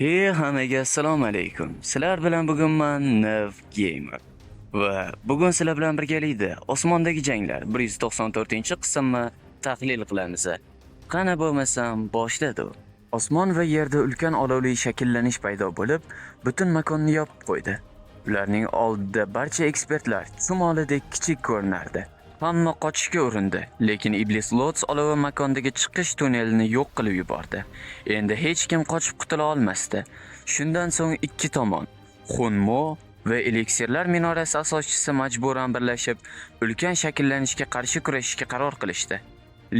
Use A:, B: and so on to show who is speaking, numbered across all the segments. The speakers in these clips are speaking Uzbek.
A: Hey, hammaga assalomu alaykum. Sizlar bilan bugun man, Nav Gamer. Va bugun sizlar bilan birgalikda Osmondagi janglar 194-qismni tahlil qilamiz. Qani bo'lmasam boshladi. Osmon va yerda ulkan olovli shakllanish paydo bo'lib, butun makonni yopib qo'ydi. Ularning oldida barcha ekspertlar chumolidek kichik ko'rinardi. Hamma qochishga urindi, lekin Iblis Lots olovi makondagi chiqish tunnelini yo'q qilib yubordi. Endi hech kim qochib qutula olmasdi. Shundan so'ng ikki tomon, Xunmo va Eliksirlar minorasi asoschisi majburan birlashib, ulkan shakllanishga qarshi kurashishga qaror qilishdi.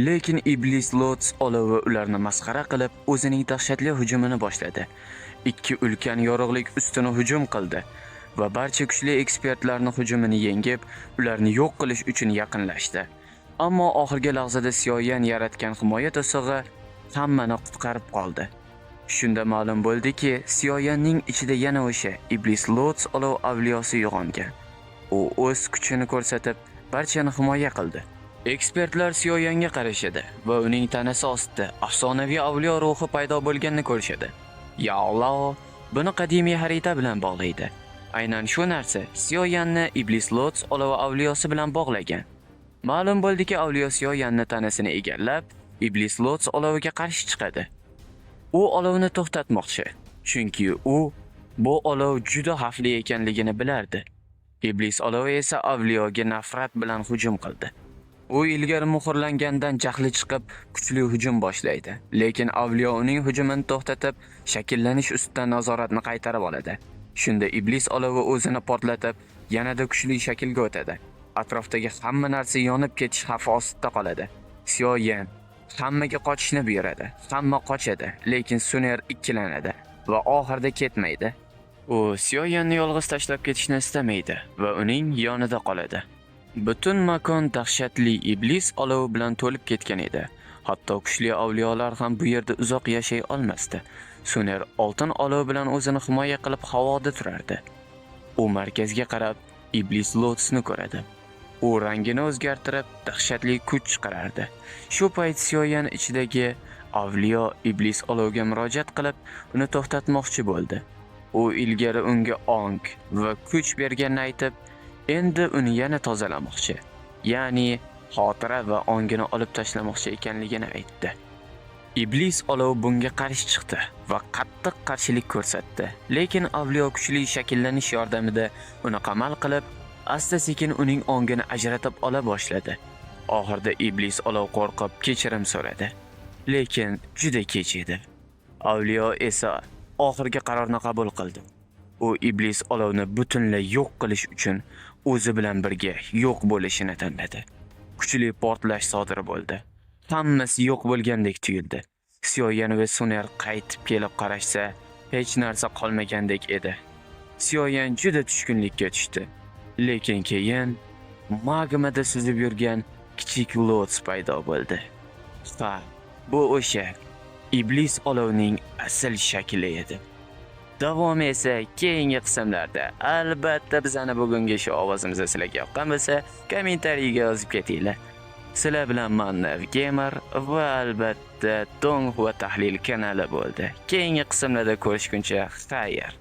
A: Lekin Iblis Lots olovi ularni masxara qilib, o'zining dahshatli hujumini boshladi. Ikki ulkan yorug'lik ustuni hujum qildi va barcha kuchli ekspertlarni hujumini yengib, ularni yo'q qilish uchun yaqinlashdi. Ammo oxirgi lahzada Siyoyan yaratgan himoya to'sig'i hammani qutqarib qoldi. Shunda ma'lum bo'ldiki, Siyoyanning ichida yana o'sha Iblis Lots olov avliyosi uyg'ongan. U o'z kuchini ko'rsatib, barchani himoya qildi. Ekspertlar Siyoyanga qarashadi va uning tanasi ostida afsonaviy avliyo ruhi paydo bo'lganini ko'rishadi. Yao buni qadimiy xarita bilan bog'laydi. Aynan shu narsa Siyoyanni Iblis Lots olovi avliyosi bilan bog'lagan. Ma'lum bo'ldiki, avliyo Siyoyanni tanasini egallab, Iblis Lots oloviga qarshi chiqadi. U olovni to'xtatmoqchi, chunki u bu olov juda xavfli ekanligini bilardi. Iblis olovi esa avliyoga nafrat bilan hujum qildi. U ilgari muhrlangandan jahli chiqib, kuchli hujum boshlaydi. Lekin avliyo uning hujumini to'xtatib, shakllanish ustidan nazoratni qaytarib oladi. Shunda Iblis olovi o'zini portlatib, yanada kuchli shaklga o'tadi. Atrofdagi hamma narsa yonib ketish xavfi ostida qoladi. Siyoyan hammaga qochishni buyuradi. Hamma qochadi, lekin Suner ikkilanadi va oxirida ketmaydi. U Siyoyanni yolg'iz tashlab ketishni istamaydi va uning yonida qoladi. Butun makon dahshatli iblis olovi bilan to'lib ketgan edi. Hatto kuchli avliyolar ham bu yerda uzoq yashay olmasdi. Suner oltin olov bilan o'zini himoya qilib havoda turardi. U markazga qarab Iblis Lotusni ko'radi. U rangini o'zgartirib, dahshatli kuch chiqarardi. Shu payt Siyoyan ichidagi avliyo Iblis olovga murojaat qilib, uni to'xtatmoqchi bo'ldi. U ilgari unga ong va kuch berganini aytib, endi uni yana tozalamoqchi, ya'ni xotira va ongini olib tashlamoqchi ekanligini aytdi. Iblis olov bunga qarshi chiqdi va qattiq qarshilik ko'rsatdi. Lekin avliyo kuchli shakllanish yordamida uni qamal qilib, asta-sekin uning ongini ajratib ola boshladi. Oxirida Iblis olov qo'rqib kechirim so'radi. Lekin juda kech edi. Avliyo esa oxirgi qarorni qabul qildi. U Iblis olovni butunlay yo'q qilish uchun o'zi bilan birga yo'q bo'lishini tanladi. Kuchli portlash sodir bo'ldi. Hammasi yo'q bo'lgandek tuyuldi. Siyoyan va Suner qaytib kelib qarashsa, hech narsa qolmagandek edi. Siyoyan juda tushkunlikka tushdi. Lekin keyin magmada suzib yurgan kichik Lots paydo bo'ldi. Ha, bu o'sha Iblis olovning asl shakli edi. Davomi esa keyingi qismlarda. Albatta, bizani bugungi shu ovozimiz sizlarga yoqqan bo'lsa, kommentariyaga yozib ketinglar. Sizlar bilan man, Nav Gamer, va albatta Donghua tahlil kanali bo'ldi. Keyingi qismlarda ko'rishguncha xayr.